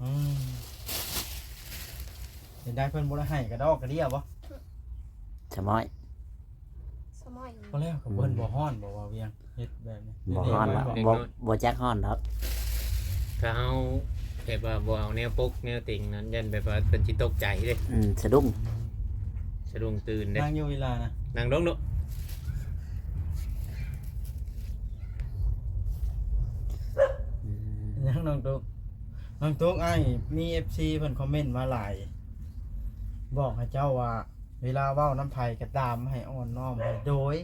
ອືມ ເປັນໄດ້ ເພິ່ນບໍ່ໄດ້ໃຫ້ກະດອກກະເດຍບໍ່? ສະມ້ອຍ ສະມ້ອຍ ພໍແລ້ວ ກະເພິ່ນບໍ່ຮ້ອນບໍ່ວ່າວຽງ ເຮັດແບບນີ້ ບໍ່ຮ້ອນ ເດັກນ້ອຍ ບໍ່ ບໍ່ຈັກຮ້ອນດອກ. ຖ້າເຮົາແບບວ່າບໍ່ເອົາແນວປົກແນວເຕັງນັ້ນ ຢ້ານແບບວ່າເພິ່ນຊິຕົກໃຈເດ້. ອືມ ສະດຸ້ງ ສະດຸ້ງຕື່ນເດ້. ນັ່ງຢູ່ເວລານະ ນັ່ງລົງລູກ. ອືມ ຍັງນ້ອງຕຸກ ນ້ອງຕຸກ ອ້າຍມີເອັຟຊີເພິ່ນຄອມເມັນມາຫຼາຍ ບອກໃຫ້ເຈົ້າວ່າ ເວລາເວົ້ານຳໃຜກະຕາມໃຫ້ອ່ອນນ້ອມໃຫ້ໂດຍ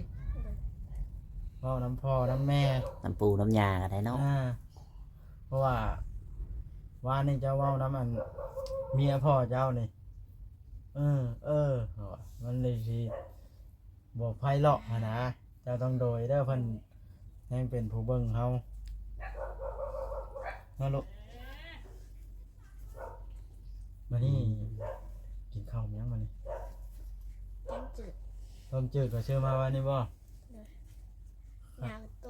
ເວົ້ານຳພໍ່ນຳແມ່ ນຳປູ່ນຳຍ່າກະໄດ້ເນາະ. ອ່າ ເພາະວ່າວານນີ້ເຈົ້າເວົ້ານຳອັນເມຍພໍ່ເຈົ້ານີ້ ເອີ ເອີ ມັນເລີຍຊິບໍ່ໄພເລາະຫັ້ນນະ. ເຈົ້າຕ້ອງໂດຍເດີ ເພິ່ນແຮ່ງເປັນຜູ້ເບິ່ງເຮົາເນາະລູກ. ມານີ້ ອືມ ກິນເຂົ້າຫຍັງມານີ້? ຕົ້ມຈືດ ຕົ້ມຈືດກໍຊື້ມາວານນີ້ບໍ່? ໂດຍ ຍາຕູ້ໂຕ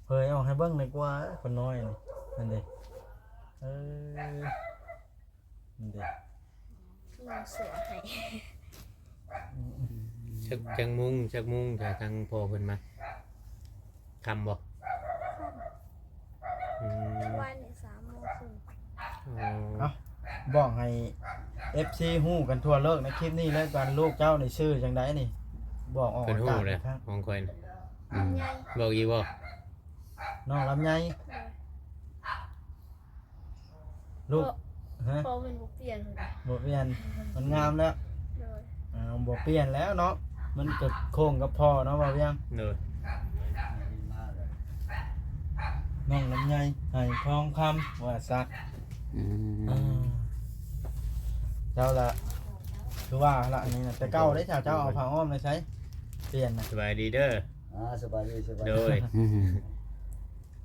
ເຜີຍອອກໃຫ້ເບິ່ງໜ່ອຍກວ່າ ຄົນນ້ອຍນີ້ ນັ້ນເດ້. ເອີ ນັ້ນເດ້ ນ້ອງເສືອໃຫ້. ອືມ ຈັກ ຈັກໂມງ ຈັກໂມງ ຖ້າທາງພໍ່ເພິ່ນມາ ຄ່ຳບໍ່? ຄ່ຳ ອືມ ວານນີ້ສາມໂມງຄຶ່ງ. ອໍ ເອົ້າ ບອກໃຫ້ເອັຟຊີຮູ້ກັນທົ່ວໂລກໃນຄລິບນີ້ເລີຍ ການລູກເຈົ້ານີ້ຊື່ຈັ່ງໃດນີ້ ບອກອອກອາກາດ ເພິ່ນຮູ້ແລ້ວ ຂອງຂ້ອຍນະ. ອືມ ບອກອີກບໍ່? ນ້ອງລຳໄຍ ໂດຍ ລູກ ເພາະ ຮະ ເພາະມັນບໍ່ປ່ຽນ ບໍ່ປ່ຽນ ມັນງາມແລ້ວ. ໂດຍ ອ່າ ບໍ່ປ່ຽນແລ້ວເນາະ ມັນກະໂຄ້ງກັບພໍ່ເນາະ ບ່າວວຽງ. ໂດຍ ນ້ອງລຳໄຍ ໄຫທອງຄຳ ວ່າຊັກ. ອືມ ອ່າ ເຈົ້າລະ ຄືວ່າລະ ອັນນີ້ນະ ແຕ່ເກົ່າເດ້ ເຈົ້າ ເຈົ້າເອົາຜ້າອ້ອມໄປໃສ ປ່ຽນນະ. ສະບາຍດີເດີ. ອ່າ ສະບາຍດີ ສະບາຍດີ ໂດຍ.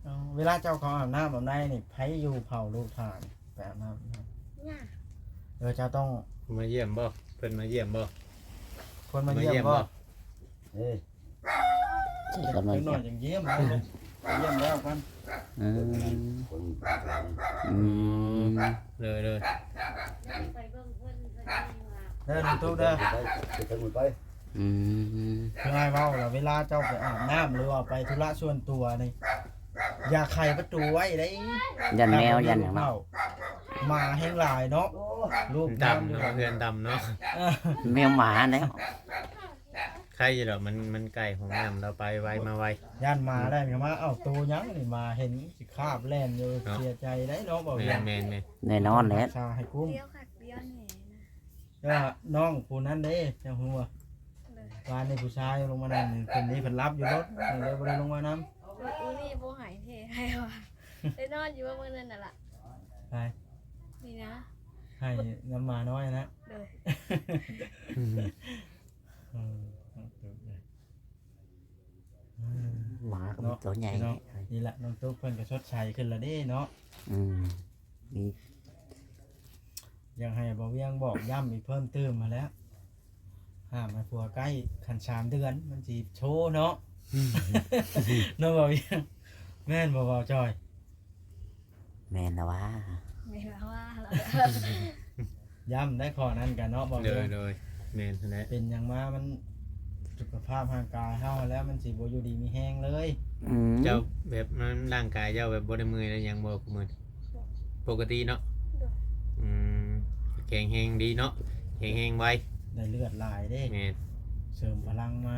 ເອີ ເວລາເຈົ້າເຂົ້າອາບນ້ຳອາບໃນນີ້ ໃຜຢູ່ເຝົ້າລູກທ່ານ ໄປອາບນ້ຳ? ຍ່າ. ເອີ ເຈົ້າຕ້ອງມາຢ້ຽມບໍ່? ເພິ່ນມາຢ້ຽມບໍ່? ຄົນມາຢ້ຽມບໍ່? ມາຢ້ຽມບໍ່? ເອີ ເດັກນ້ອຍຈັ່ງຢ້ຽມເນາະ ຢ້ຽມແລ້ວກັນ. ອືມ ອືມ ໂດຍ ໂດຍ ເດີ ນ້ອງຕຸກເດີ ໄປ ໄປ ໄປ ໄປ. ອືມ ຄືອ້າຍເວົ້າລະ ເວລາເຈົ້າໄປອາບນ້ຳ ຫຼືວ່າໄປທຸລະສ່ວນຕົວນີ້ ຢ່າໄຂປະຕູໄວ້ເດ້ ຢ້ານແມວຢ້ານຫຍັງເນາະ ໝາແຮງຫຼາຍເນາະ. ໂອ້ ລູກດຳເນາະ ເຮືອນດຳເນາະ ເອີ ແມວໝາແລ້ວ. ໄຄຢູ່ດອກ ມັນ ມັນໃກ້ຫ້ອງນ້ຳ ລາວໄປໄວມາໄວ. ຢ້ານໝາໄດ້ ກະມາເອົາໂຕຫຍັງນີ້ ໝາເຫັນຊິຄາບແລ່ນຢູ່ເນາະ ເສຍໃຈໄດ້ເນາະ ບ່າວວຽງ. ແມ່ນໆໆ ແນ່ນອນແຫຼະ ຮັກສາໃຫ້ກຸ້ມ ດຽວຄັກດຽວແນ່ນະ. ແຕ່ວ່ານ້ອງຜູ້ນັ້ນເດ້ ເຈົ້າຮູ້ບໍ່? ໂດຍ ວານນີ້ຜູ້ຊາຍລົງມານຳ ເພິ່ນນີ້ເພິ່ນຫຼັບຢູ່ລົດ ເພິ່ນເລີຍບໍ່ໄດ້ລົງມານຳ. ມື້ນີ້ບໍ່ໃຫ້ແທ້ ໃຫ້ວ່າໄດ້ນອນຢູ່ມື້ນັ້ນນະລະ. ໃຜ? ນີ້ນະ ໃຫ້ນຳໝານ້ອຍນະ. ໂດຍ ອືມ ໝາກໍມີໂຕໃຫຍ່ເນາະ. ນີ້ລະ ນ້ອງຕຸກເພິ່ນກໍສົດໃສຂຶ້ນລະເດ້ເນາະ. ອືມ ມີ ຢາກໃຫ້ບ່າວວຽງບອກຢ້ຳອີກເພີ່ມຕື່ມຫັ້ນແຫຼະ ຫ້າມໃຫ້ຜົວໃກ້ ຄັນສາມເດືອນມັນຊິໂຊເນາະ ເນາະບ່າວວຽງ ແມ່ນບໍ່ບ່າວຈອຍ? ແມ່ນລະວ່າ ແມ່ນລະວ່າ ຢ້ຳໄດ້ຂໍ້ນັ້ນກະເນາະ ບ່າວວຽງ. ໂດຍ ໂດຍ ແມ່ນຫັ້ນແຫຼະ ເປັນຫຍັງມາມັນ ສຸຂະພາບຮ່າງກາຍເຮົາຫັ້ນແຫຼະ ມັນຊິບໍ່ຢູ່ດີມີແຮງເລີຍ. ອືມ ເຈົ້າແບບ ມັນ ຮ່າງກາຍເຈົ້າແບບບໍ່ໄດ້ເມື່ອຍໄດ້ຫຍັງບໍ່ ຄຸມື້? ບໍ່ ປົກກະຕິເນາະ. ໂດຍ ອືມ ແຂງແຮງດີເນາະ ແຂງແຮງໄວ ໄດ້ເລືອດຫຼາຍເດ້. ແມ່ນ ເສີມພະລັງມາ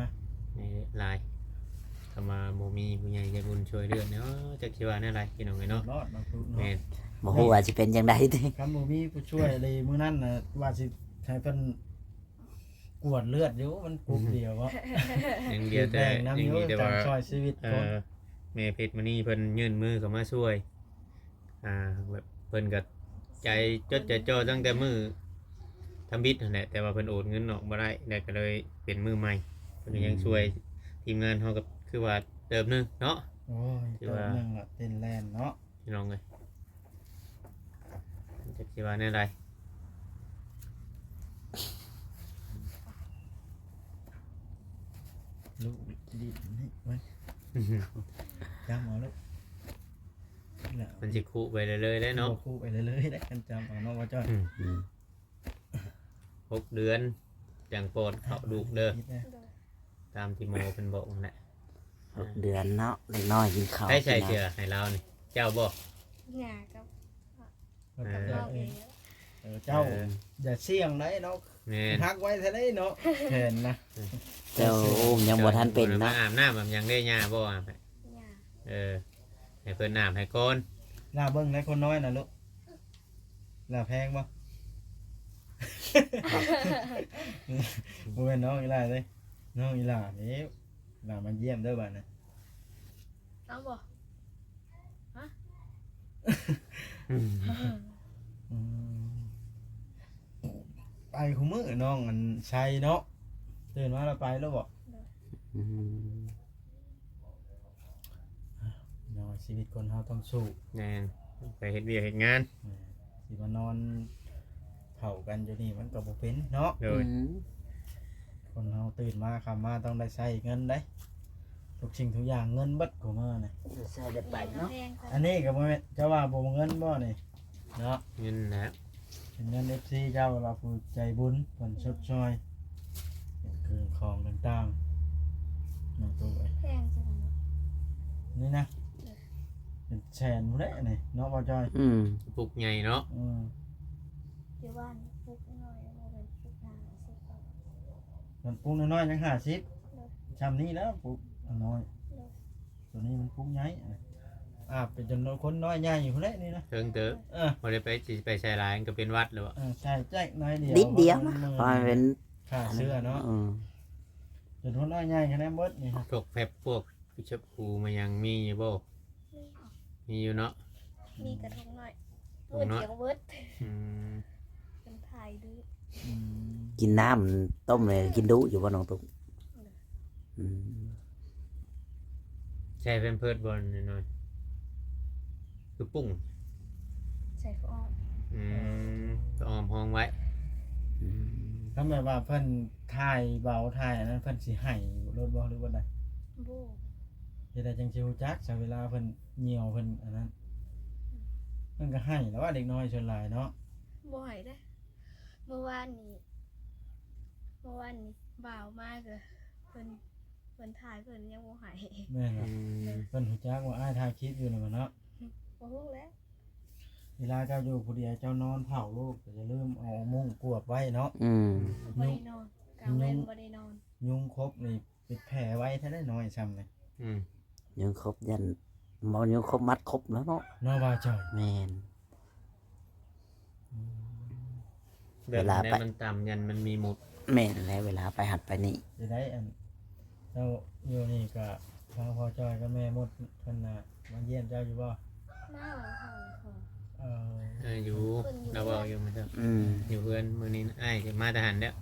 ນີ້ຫຼາຍ. ຄຳວ່າບໍ່ມີຜູ້ໃຫຍ່ໃຈບຸນຊ່ວຍເຫຼືອເນາະ ຈັກຊິວ່າແນວໃດ ພີ່ນ້ອງເອີຍເນາະ. ລອດເນາະ ແມ່ນ ບໍ່ຮູ້ວ່າຊິເປັນຈັ່ງໃດຕິ ຄັນບໍ່ມີຜູ້ຊ່ວຍເລີຍມື້ນັ້ນນະ ວ່າຊິໃຫ້ເພິ່ນກວດເລືອດຢູ່ ມັນປຸບດຽວເນາະ ຍັງເຫຼືອແຕ່ ຍັງມີແຕ່ວ່າ ຊ່ອຍຊີວິດຄົນ. ເອີ ແມ່ເພັດມະນີເພິ່ນຍື່ນມືເຂົ້າມາຊ່ວຍ ອ່າ ແບບເພິ່ນກໍໃຈຈົດໃຈຈ່ອຕັ້ງແຕ່ມື້ທຳອິດຫັ້ນແຫຼະ ແຕ່ວ່າເພິ່ນໂອນເງິນອອກບໍ່ໄດ້ ແລ້ວກໍເລີຍເປັນມື້ໃໝ່ ເພິ່ນກໍຍັງ ອືມ ຊ່ວຍທີມງານເຮົາກໍຄືວ່າເຕີບໜຶ່ງເນາະ. ໂອ້ຍ ຖືວ່າເຕີບໜຶ່ງລະ ເຕັ້ນແລ່ນເນາະ ພີ່ນ້ອງເອີຍ ຈັກຊິວ່າແນວໃດ. ລູກດິດນີ້ ໄວ້ ຈຳເອົາລູກ. ແລ້ວ ມັນຊິຄຸໄປເລື້ອຍໆເດ້ເນາະ ບໍ່ຄຸໄປເລື້ອຍໆເດ້ ຄັນຈຳເອົາເນາະ ບໍ່ຈ້ອຍ ອືມ ອືມ ຫົກເດືອນຈັ່ງປ້ອນເຂົ້າລູກເດີ ໂດຍ ຕາມທີ່ໝໍເພິ່ນບອກຫັ້ນແຫຼະ ຫົກເດືອນເນາະ ເດັກນ້ອຍກິນເຂົ້າ ໃຜໃສ່ເສື້ອໃຫ້ລາວນີ້ ເຈົ້າບໍ່? ຍ່າກັບ ເອີ ເອີ ເຈົ້າ ເອີ ຢ່າສ່ຽງໄດ໋ເນາະ ແມ່ນ ຫັກໄວແທ້ເດ້ເນາະ ແຂນນະ ເຈົ້າ ໂອ້ ຍັງບໍ່ທັນເປັນເນາະ ອາບນ້ຳອາບຫຍັງເດ້ ຍ່າບໍ່ອາບໃຫ້? ຍ່າ ເອີ ໃຫ້ເພິ່ນອາບໃຫ້ກ່ອນ ລາເບິ່ງໄດ້ຄົນນ້ອຍນະລູກ ລາແພງບໍ່? ບໍ່ແມ່ນນ້ອງອີ່ຫຼ້າເດ້ ນ້ອງອີ່ຫຼ້າເດ້ ລາມາຢ້ຽມເດີບາດນະ ເອົາບໍ່? ຮະ? ອືມ ອືມ ໄປຄູ່ມື້ນ້ອງອັນໄຊເນາະ ຕື່ນມາແລ້ວໄປແລ້ວບໍ່? ໂດຍ ອືມ ເນາະ ຊີວິດຄົນເຮົາຕ້ອງສູ້ ແມ່ນ ໄປເຮັດວຽກເຮັດງານ ແມ່ນ ຊິມານອນເຖົ້າກັນຢູ່ນີ້ມັນກໍບໍ່ເປັນເນາະ ໂດຍ ອືມ ຄົນເຮົາຕື່ນມາຄ່ຳມາຕ້ອງໄດ້ໃຊ້ເງິນເດ້ ທຸກສິ່ງທຸກຢ່າງເງິນເບິດຄູ່ມື້ນີ້ ໃຊ້ໄດ້ໄປເນາະ ອັນນີ້ກໍບໍ່ແມ່ນ ເຈົ້າວ່າບໍ່ເງິນບໍ່ນີ້ເນາະ ເງິນນະ ເປັນເງິນເອັຟຊີເຈົ້າ ລາຜູ້ໃຈບຸນເພິ່ນຊົດຊ່ອຍ ເປັນເຄື່ອງຂອງຕ່າງໆ ນ້ອງຕູ້ເອີຍ ແພງຈັ່ງນັ້ນເນາະ ນີ້ນະ ເປັນແສນພຸ້ນແຫຼະນີ້ເນາະ ບໍ່ຈ້ອຍ ອືມ ປຸກໃຫຍ່ເນາະ ອືມ ຢູ່ບ້ານປຸກນ້ອຍ ບໍ່ແມ່ນປຸກນານຊິບ ມັນປຸກນ້ອຍໆຍັງຫ້າສິບ ໂດຍ ຊ່ຳນີ້ແລ້ວປຸກນ້ອຍ ໂດຍ ຕົວນີ້ມັນປຸກໃຫຍ່ ອາບເປັນຈົນຄົນນ້ອຍໃຫຍ່ພຸ້ນແຫຼະນີ້ນະ ເຖິງເຕີບ ເອີ ບໍ່ໄດ້ໄປ ຊິໄປໃສ່ຫຼາຍ ມັນກໍເປັນຫວັດແລ້ວ ເອີ ໃສ່ແຈັກໜ້ອຍດຽວ ນິດດຽວ ເພາະມັນເປັນຂ້າເຊື້ອເນາະ ອືມ ຈົນຄົນນ້ອຍໃຫຍ່ຂະແນນເບິດນີ້ ພວກແຟັບ ພວກພິຊະພູມາຍັງມີຢູ່ບໍ່? ມີ ມີຢູ່ເນາະ ມີກະທົງນ້ອຍ ໂອ້ຍ ເຖຍວເບິດ ອືມ ເປັນຖ່າຍດຸ ອືມ ກິນນ້ຳຕົ້ມເລີຍ ກິນດຸຢູ່ບໍ່ນ້ອງຕຸກ? ອືມ ໃສ່ແພມເພີດບໍ່ນ້ອຍໆ ຄືປຸ້ງ ໃສ່ຜ້າອ້ອມ ອືມ ຜ້າອ້ອມຮອງໄວ້ ອືມ ຄັນແບບວ່າເພິ່ນຖ່າຍເບົາຖ່າຍອັນນັ້ນ ເພິ່ນຊິໄຫ້ໂລດບໍ່ ຫຼືວ່າໃດ? ບໍ່ ເຮັດໃດຈັ່ງຊິຮູ້ຈັກຊະ ເວລາເພິ່ນຍ່ຽວເພິ່ນອັນນັ້ນ ອືມ ເພິ່ນກໍໄຫ້ແລ້ວວ່າເດັກນ້ອຍສ່ວນຫຼາຍເນາະ ບໍ່ໄຫ້ເດ້ ມື້ວານນີ້ ເມື່ອວານນີ້ບ່າວມາກໍເພິ່ນ ເພິ່ນຖ່າຍເພິ່ນຍັງບໍ່ໃຫ້ ແມ່ນລະ ອືມ ເພິ່ນຮູ້ຈັກວ່າອ້າຍຖ່າຍຄລິບຢູ່ນັ້ນເນາະ ບໍ່ຮູ້ແຫຼະ ເວລາເຈົ້າຢູ່ຜູ້ດຽວເຈົ້ານອນເຝົ້າລູກກໍຢ່າລືມເອົາມຸ້ງກວບໄວ້ເນາະ ອືມ ບໍ່ໄດ້ນອນ ກາງເວັນບໍ່ໄດ້ນອນ ຍຸງຄົບນີ້ ເປັດແຜ່ໄວແທ້ເດ້ນ້ອຍຊ່ຳນີ້ ອືມ ຍຸງຄົບຢ້ານ ບໍ່ຍຸງຄົບມັດຄົບແລ້ວເນາະ ເນາະ ວ່າເຈົ້າ ແມ່ນ ອືມ ແບບ ເວລາໄປ ມັນຕ່ຳ ຢ້ານມັນມີມຸດ ແມ່ນແລ້ວ ເວລາໄປຫັ້ນໄປນີ້ ຊິໄດ້ອັນ ເຈົ້າຢູ່ນີ້ກະ ທາງພໍ່ຈ້ອຍກັບແມ່ມົດເພິ່ນນະ ມາຢ້ຽມເຈົ້າຢູ່ບໍ່? ມາຫາເຮົາ ເອີ ເອີ ຢູ່ ເພິ່ນຢູ່ ລາວເວົ້າຢູ່ມື້ເຊົ້າ ອືມ ຢູ່ເຮືອນ ມື້ນີ້ອ້າຍກໍມາແຕ່ຫັ້ນແລ້ວ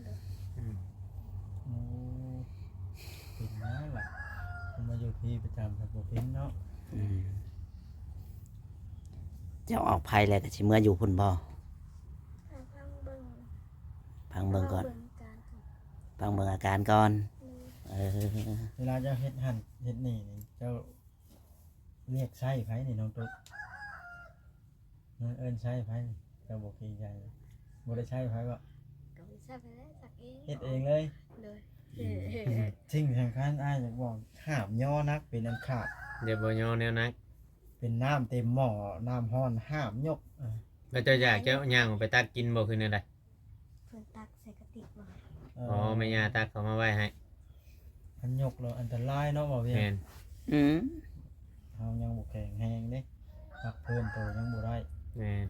ໂດຍ ອືມ ໂອ້ ເປັນຫຍັງລະ ເພິ່ນມາຢູ່ພີ້ປະຈຳ ເພິ່ນບໍ່ເປັນເນາະ ອືມ ເຈົ້າອອກໄພແລ້ວກໍຊິເມືອຢູ່ພຸ້ນບໍ່? ເອົາ ຟັງເບິ່ງ ຟັງເບິ່ງກ່ອນ ຟັງເບິ່ງອາການກ່ອນ ຟັງເບິ່ງອາການກ່ອນ ໂດຍ ເອີ ເວລາເຈົ້າເຮັດຫັ້ນເຮັດນີ້ນີ້ ເຈົ້າ ລຽກໃຊ້ໃຜນີ້ນ້ອງຕຸກ? ເອີ້ນໃຊ້ໃຜ? ເຈົ້າບໍ່ເກງໃຈ ບໍ່ໄດ້ໃຊ້ໃຜບໍ? ກໍບໍ່ໄດ້ໃຊ້ໃຜແລ້ວ ສັກເອງ ເຮັດເອງເລີຍ ໂດຍ ອືມ ສິ່ງສຳຄັນອ້າຍຢາກບອກ ຫ້າມຍໍໜັກເປັນອັນຂາດ ຢ່າບໍ່ຍໍແນວໜັກ ເປັນນ້ຳເຕັມໝໍ້ ນ້ຳຮ້ອນຫ້າມຍົກ ແລ້ວເຈົ້າຢາກ ເຈົ້າຍ່າງອອກໄປຕັກກິນບໍ່ ຄືແນວໃດ? ເພິ່ນຕັກໃສ່ກະຕິກມາ ເອີ ອໍ ແມ່ຍ່າຕັກເຂົ້າມາໄວ້ໃຫ້ ຄັນຍົກແລ້ວອັນຕະລາຍເນາະ ບໍ່ວຽງ ແມ່ນ ອືມ ເຮົາຍັງບໍ່ແຂງແຮງເດ້ ພັກພື້ນໂຕຍັງບໍ່ໄດ້ ແມ່ນ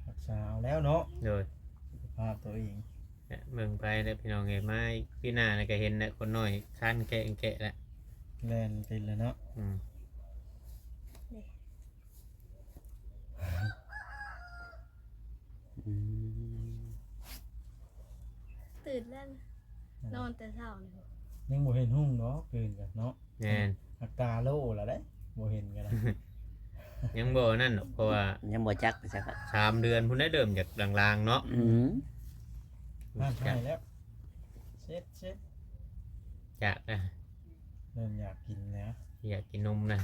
ຮັກສາເອົາແລ້ວເນາະ ໂດຍ ສຸຂະພາບໂຕເອງ ແລະ ເບິ່ງໄປແລ້ວພີ່ນ້ອງເອີຍ ມາປີໜ້າແລ້ວກໍເຫັນແຫຼະ ຄົນນ້ອຍຄານແກະແກະແລ້ວ ແລ່ນເປັນແລ້ວເນາະ ອືມ ອືມ ຕື່ນແລ້ວ ນອນແຕ່ເຊົ້ານີ້ ຍັງບໍ່ເຫັນຮຸ່ງດອກ ຕື່ນກັນເນາະ ແມ່ນ ອັກຕາໂລລະເດ້ ບໍ່ເຫັນກັນລະ ຍັງບໍ່ນັ້ນດອກ ເພາະວ່າຍັງບໍ່ຈັກ ສາມເດືອນພຸ້ນໄດ໋ ເລີ່ມຈາກລາງໆເນາະ ອືມ ນັ້ນ ຖ່າຍແລ້ວ ເຊັດໆ ຢາກນະ ເລີ່ມຢາກກິນແລ້ວ ຢາກກິນນົມນະ.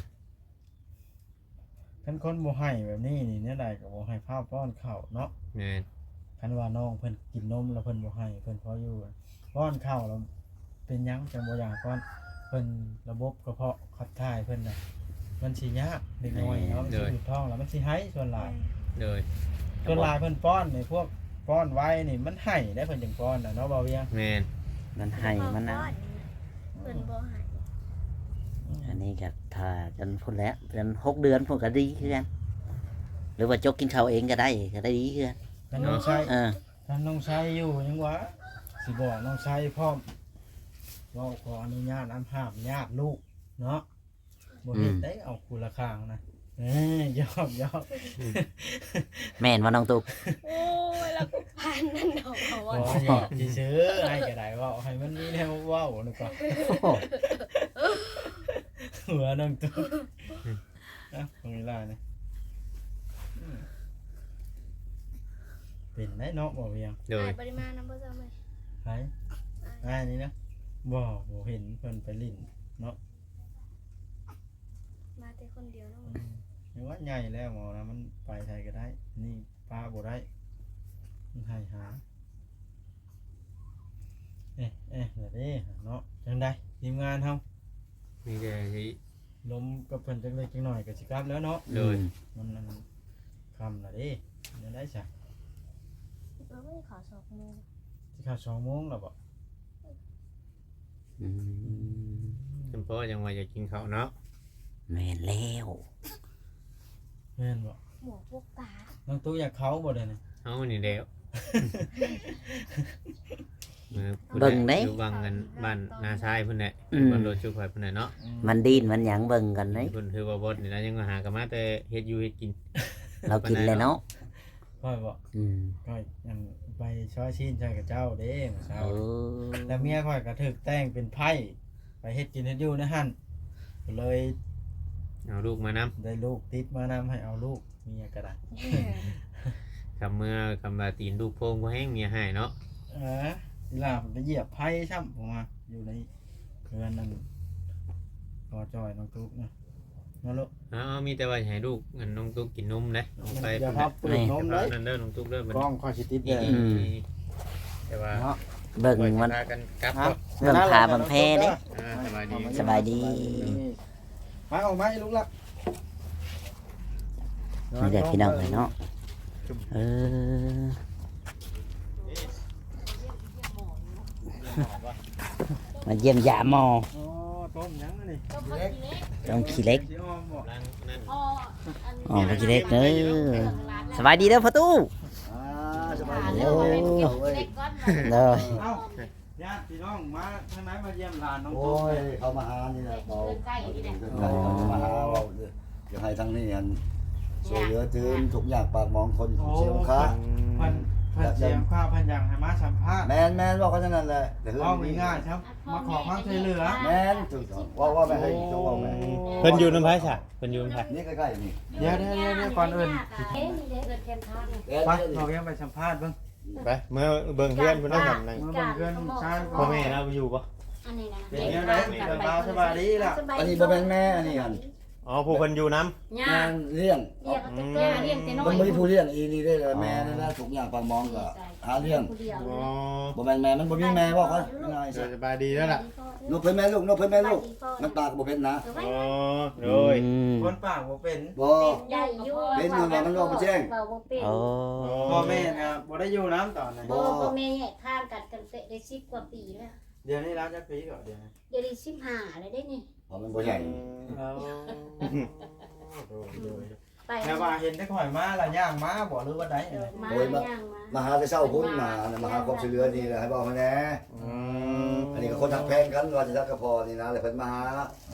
ຄັນຄົນບໍ່ໃຫ້ແບບນີ້ນີ້ ແນວໃດກໍບໍ່ໃຫ້ພາປ້ອນເຂົ້າເນາະ. ແມ່ນ. ຄັນວ່ານ້ອງເພິ່ນກິນນົມແລ້ວເພິ່ນບໍ່ໃຫ້ ເພິ່ນພໍຢູ່ ປ້ອນເຂົ້າແລ້ວເປັນຫຍັງຈັ່ງບໍ່ຢາກປ້ອນ? ເພິ່ນ ລະບົບກະເພາະຂັບຖ່າຍເພິ່ນນະ ມັນຊິຍາກ ເດັກນ້ອຍເນາະ ມັນຊິ ໂດຍ ອືດທ້ອງ ແລ້ວມັນຊິໄຫ້ສ່ວນຫຼາຍ. ໂດຍ. ສ່ວນຫຼາຍເພິ່ນປ້ອນໃນພວກປ້ອນໄວນີ້ ມັນໄຫ້ໄດ໋ ເພິ່ນຈຶ່ງປ້ອນນະເນາະ ບ່າວວຽງ. ແມ່ນ. ມັນໄຫ້ມັນນະ ເພິ່ນບໍ່ໃຫ້. ອືມ ອັນນີ້ກໍຖ້າຈົນພຸ້ນແຫຼະ ຈົນຫົກເດືອນພຸ້ນກໍດີຄືກັນ ຫຼືວ່າຈົກກິນເຂົ້າເອງກໍໄດ້ ກໍໄດ້ດີຄືກັນ. ຄັນນ້ອງໄຊ ເອີ ຄັນນ້ອງໄຊຢູ່ຍັງວ່າ ຊິບອກນ້ອງໄຊພ້ອມ ເວົ້າຂໍອະນຸຍາດນຳ ຫ້າມຍາດລູກເນາະ ບໍ່ເຮັດ ອືມ ໄດ້ ເອົາຄົນລະຂ້າງນະ. ເອີ ຢອກໆ ອືມ ແມ່ນບໍ່ນ້ອງຕຸກ? ໂອ້ຍ ລາວກໍປານນັ້ນດອກ ເວົ້າ ໂອ້ຍ ຢອກຊື່ໆ ອ້າຍກໍໄດ້ ເວົ້າໃຫ້ມັນມີແນວເວົ້ານະກໍ ໂອ້ ຫົວນ້ອງຕຸກ. ອະ ເບິ່ງເວລານີ້ ອືມ ເປັນໄດ໋ເນາະ ບໍ່ວຽງ. ໂດຍ. ອ້າຍບໍ່ໄດ້ມານຳບໍ່ເຈົ້າມື້? ໃຜ? ອ້າຍ ອ້າຍນີ້ນະ? ບໍ່ ບໍ່ເຫັນເພິ່ນໄປຫຼິ້ນເນາະ ມາແຕ່ຄົນດຽວເນາະ. ອືມ ຍັງວ່າໃຫຍ່ແລ້ວໝໍນະ ມັນໄປໃສກໍໄດ້ ນີ້ປະບໍ່ໄດ້ ມັນໃຫ້ຫາ. ເອະ ເອະ ລະເດ້ເນາະ ຈັ່ງໃດທີມງານເຮົາ? ມີແຕ່ຊິ ລົມກັບເພິ່ນຈັກເລັກຈັກໜ້ອຍກໍຊິກັບແລ້ວເນາະ. ໂດຍ. ອືມ ມັນ ມັນຄ່ຳລະເດ້ ແນວໃດຊະ? ເອີຍ ເຂົ້າສອງໂມງ ຊິເຂົ້າສອງໂມງແລ້ວບໍ? ອືມ ອືມ ຈຳພໍຍັງວ່າຢາກກິນເຂົ້າເນາະ. ແມ່ນແລ້ວ. ແມ່ນບໍ່? ໝວກພວກປາ ນ້ອງຕູ້ຢາກເຂົ້າບໍ່ດຽວນີ້? ເຮົານີ້ແຫຼ້ວ ເບິ່ງເດ້ ຢູ່ວັງກັນ ບ້ານນາຊາຍພຸ້ນແຫຼະ ອືມ ບ້ານໂລຈຸຂ້ອຍພຸ້ນແຫຼະເນາະ. ອືມ ມັນດີ້ນມັນຫຍັງເບິ່ງກັນເດ້. ເພິ່ນຄືວ່າບໍ່ນີ້ນະ ຍັງຫາກັນມາແຕ່ເຮັດຢູ່ເຮັດກິນ ລາວກິນແລ້ວເນາະ. ຂ້ອຍບໍ? ອືມ ຂ້ອຍ ອັນ ໄປຊອຍຊີ້ນໃສ່ເຂົາເຈົ້າເດ້ມື້ເຊົ້າ. ໂອ້ ແລ້ວເມຍຂ້ອຍກໍຖືກແຕ່ງເປັນໄພ້ ໄປເຮັດກິນເຮັດຢູ່ໃນຫັ້ນ ກໍເລີຍເອົາລູກມານຳ ໄດ້ລູກຕິດມານຳ ໃຫ້ເອົາລູກ ເມຍກໍໄດ້. ຄຳເມື່ອ ຄຳວ່າຕີນລູກໂພງບໍ່ແຮງ ເມຍຮ້າຍເນາະ. ເອີ ອີຫຼ້າໄປຢຽບໄພ້ຊ້ຳ ເພາະວ່າຢູ່ໃນເຮືອນນັ້ນ ພໍຈ່ອຍນ້ອງຕຸກນະ. ເນາະລູກ ເອົາ ເອົາ ມີແຕ່ວ່າໃຫ້ລູກ ອັນ ນ້ອງຕຸກກິນນົມເດ້ ນ້ອງໄຊ ຢ່າພາເປີດນົມເດ້ ນັ້ນເດີນ້ອງຕຸກເດີ ກ້ອງຂ້ອຍຊິຕິດແດດ. ອືມ ແຕ່ວ່າເນາະ ເບິ່ງມັນ ພາກັນກັບ ເບິ່ງຜາເບິ່ງແພເດ້. ອ່າ ສະບາຍດີ ສະບາຍດີ ມາອອກມາລູກລະ. ນີ້ແຫຼະພີ່ນ້ອງເອີຍເນາະ ເອີ ມາຢ້ຽມຢາມໝໍ. ອໍ ຕົ້ມຫຍັງອັນນີ້? ຕົ້ມຂີ້ເຫຼັກ ຕົ້ມຂີ້ເຫຼັກ ຊິຫອມບໍ່? ອໍ ຂີ້ເຫຼັກເດີ. ສະບາຍດີເດີພໍ່ຕູ້. ອ່າ ສະບາຍດີ. ໂອ້ ໂດຍ. ເອົ້າ ຍາດພີ່ນ້ອງມາທາງໃດ ມາຢ້ຽມຫຼານນ້ອງຕຸກ. ໂອ້ຍ ເຂົາມາຫານີ້ແຫຼະ ເວົ້າ ເພິ່ນມາຫາເວົ້າ ຢາກໃຫ້ທາງນີ້ຫັ້ນຊ່ວຍເຫຼືອຕື່ມທຸກຍາກປາກໝອງຄົນ ໂອ້ ເສຍຫຸງຄາ. ເພິ່ນ ເພິ່ນເສຍຫຸງຄາ ເພິ່ນຢາກໃຫ້ມາສຳພາດ. ແມ່ນໆ ເວົ້າກັນຈັ່ງນັ້ນແຫຼະ ເວົ້າງ່າຍໆ ຊະ ມາຂໍຄວາມຊ່ວຍເຫຼືອ. ແມ່ນ ຖືກຕ້ອງ ເວົ້າ ເວົ້າແມ່ນ ເຈົ້າເວົ້າແມ່ນ. ໂອ້ ເພິ່ນຢູ່ນຳໃຜຊະ? ເພິ່ນຢູ່ນຳໃຜ? ນີ້ໃກ້ໆ ນີ້ ດຽວໆໆ ກ່ອນອື່ນ ເອີ ໄປ ເຮົາຍັງໄປສຳພາດເບິ່ງ. ໄປ ເມືອເບິ່ງເຮືອນພຸ້ນນະ ເມືອເບິ່ງເຮືອນຊານ. ພໍ່ແມ່ລາວຢູ່ບໍ່? ອັນນີ້ນະ ເປັນແນວໃດ? ສະບາຍດີລະ? ອັນນີ້ບໍ່ແມ່ນແມ່ ອັນນີ້ຫັ້ນ. ອໍ ຜູ້ເພິ່ນຢູ່ນຳ ຍ່າງລ້ຽງ. ອືມ ຍ່າງລ້ຽງແຕ່ນ້ອຍ ມັນບໍ່ມີຜູ້ລ້ຽງ. ອີນີ້ເດ້ ແມ່ນັ້ນນະ ທຸກຍາກປາກໝອງກໍຫາລ້ຽງ. ອໍ ບໍ່ແມ່ນແມ່ ມັນບໍ່ມີແມ່ ເວົ້າກັນງ່າຍຊະ. ສະບາຍດີແລ້ວລະ. ນົບເພິ່ນແມ່ລູກ ນົບເພິ່ນແມ່ລູກ. ມັນປາກບໍ່ເປັນນະ. ອໍ ໂດຍ. ອືມ ຄົນປາກບໍ່ເປັນ ບໍ່ ເປັນຢູ່ ເປັນຢູ່ ແຕ່ວ່າມັນເວົ້າບໍ່ແຈ້ງ. ເວົ້າບໍ່ເປັນ. ອໍ ພໍ່ແມ່ນະ ບໍ່ໄດ້ຢູ່ນຳຕອນນັ້ນ. ບໍ່ ພໍ່ແມ່ແຍກທາງກັນຕັ້ງແຕ່ໄດ້ສິບກວ່າປີແລ້ວ. ດຽວນີ້ລາວຈັກປີກໍ? ດຽວນີ້ ດຽວນີ້ສິບຫ້າແລ້ວເດ້ນີ້. ອໍ ມັນບໍ່ໃຫຍ່. ອືມ ໂດຍໆ ໄປ ແຕ່ວ່າເຫັນແຕ່ຂ້ອຍມາລະຍ່າງມາບໍ່ ຫຼືວ່າໃດ? ເອີ ມາ ໂອ້ຍ ມາ ຍ່າງມາ ມາຫາແຕ່ເຊົ້າພຸ້ນ ມາ ມາຫາຄວາມຊ່ວຍເຫຼືອນີ້ແຫຼະ ໃຫ້ເວົ້າໃຫ້ແດ່. ອືມ ອັນນີ້ກໍຄົນຮັກແພງກັນ ວ່າຈັ່ງຊັ້ນກໍພໍນີ້ນະ ແລ້ວເພິ່ນມາຫາ.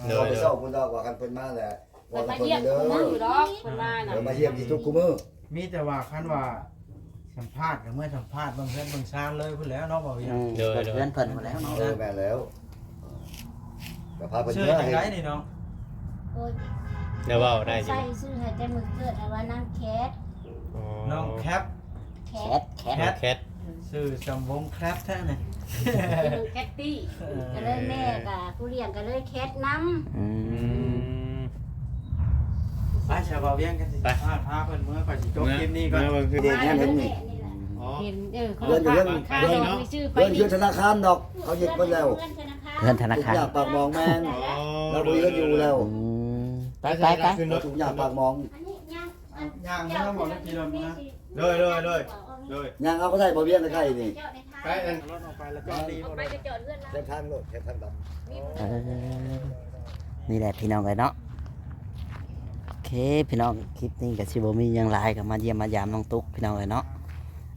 ໂດຍ ເຈົ້າໄປເຊົ້າພຸ້ນດອກ ວ່າຄັນເພິ່ນມາແລ້ວ ເພິ່ນມາຢ້ຽມ ເວົ້ານຳເພິ່ນເດີ ມື້ດອກ ເພິ່ນມານະ. ເອີ ມາຢ້ຽມທີ່ທຸກຄູ່ມື້. ມີແຕ່ວ່າຄັນວ່າສຳພາດກໍເມືອສຳພາດເບິ່ງເຮືອນເບິ່ງຊານເລີຍພຸ້ນແຫຼ້ວເນາະ ບໍ່ວຽງ. ອືມ ໂດຍໆ ເຮືອນເພິ່ນພຸ້ນແຫຼ້ວເນາະ. ເອີ ແມ່ນແລ້ວ. ກໍພາເພິ່ນ ຊື່ຈັ່ງໃດນີ້ນ້ອງ? ໂອ້ຍ ໄດ້ເວົ້າໄດ້ຢູ່ ໃສ່ຊື່ໃຫ້ແຕ່ມື້ເກີດ ໃຫ້ວ່ານາງແຄດ. ອໍ ນ້ອງແຄບ ແຄດ ແຄດ ແຄດ ຊື່ສຳວົງແຄບແທ້ນີ້ ນ້ອງແຄດຕີ້. ເອີ ກໍເລີຍແມ່ກໍຜູ້ລ້ຽງກໍເລີຍແຄດນຳ. ອືມ ອືມ ຜູ້ ໄປຊະ ເວົ້າວຽງກັນຊິ ໄປ ພາ ພາເພິ່ນເມືອ ຂ້ອຍຊິຈົບຄລິບນີ້ກ່ອນ ເມືອເບິ່ງຄື ເຮັດຫຍັງເຫັນນີ້? ອໍ ເຫັນ ເອີ ເຂົາ ເຮືອນ ເຮືອນ ເຂົາ ເຮືອນ ເຮືອນ ເຮືອນ ເຮືອນທະນາຄານດອກ ເຂົາເຮັດໝົດແລ້ວ ເຮືອນທະນາຄານ ທຸກຍາກປາກໝອງແມ່ນ ອໍ ລາວບໍ່ມີເຮືອນຢູ່ແລ້ວ ອືມ ໄປ ໄປ ໄປ ເຮົາທຸກຍາກປາກໝອງ ຍ່າງເມືອບໍ່ໄດ້ຂີ່ລົດມາ ໂດຍ ໂດຍ ໂດຍ ໂດຍ ຍ່າງເອົາກໍໄດ້ ບໍ່ວຽງໃກ້ໆນີ້ ໄປອັນ ລົດອອກໄປແລ້ວຈອດດີບໍ່ ໄປກໍຈອດເຮືອນລາວ ແຄມທາງໂລດ ແຄມທາງດຳ ເອີ ນີ້ແຫຼະພີ່ນ້ອງເອີຍເນາະ ໂອເຄພີ່ນ້ອງ ຄລິບນີ້ກໍຊິບໍ່ມີຫຍັງຫຼາຍ ກໍມາຢ້ຽມມາຢາມນ້ອງຕຸກພີ່ນ້ອງເອີຍເນາະ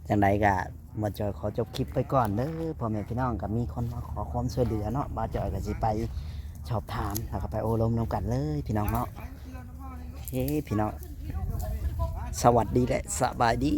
ຈັ່ງໃດກໍບ່າວຈ່ອຍຂໍຈົບຄລິບໄປກ່ອນເດີພໍ່ແມ່ພີ່ນ້ອງ ກໍມີຄົນມາຂໍຄວາມຊ່ວຍເຫຼືອເນາະ ບ່າວຈ່ອຍກໍຊິໄປສອບຖາມ ແລ້ວກໍໄປໂອ້ລົມນຳກັນເລີຍພີ່ນ້ອງເນາະ ໂອເຄພີ່ນ້ອງ ສະຫວັດດີ ແລະ ສະບາຍດີ.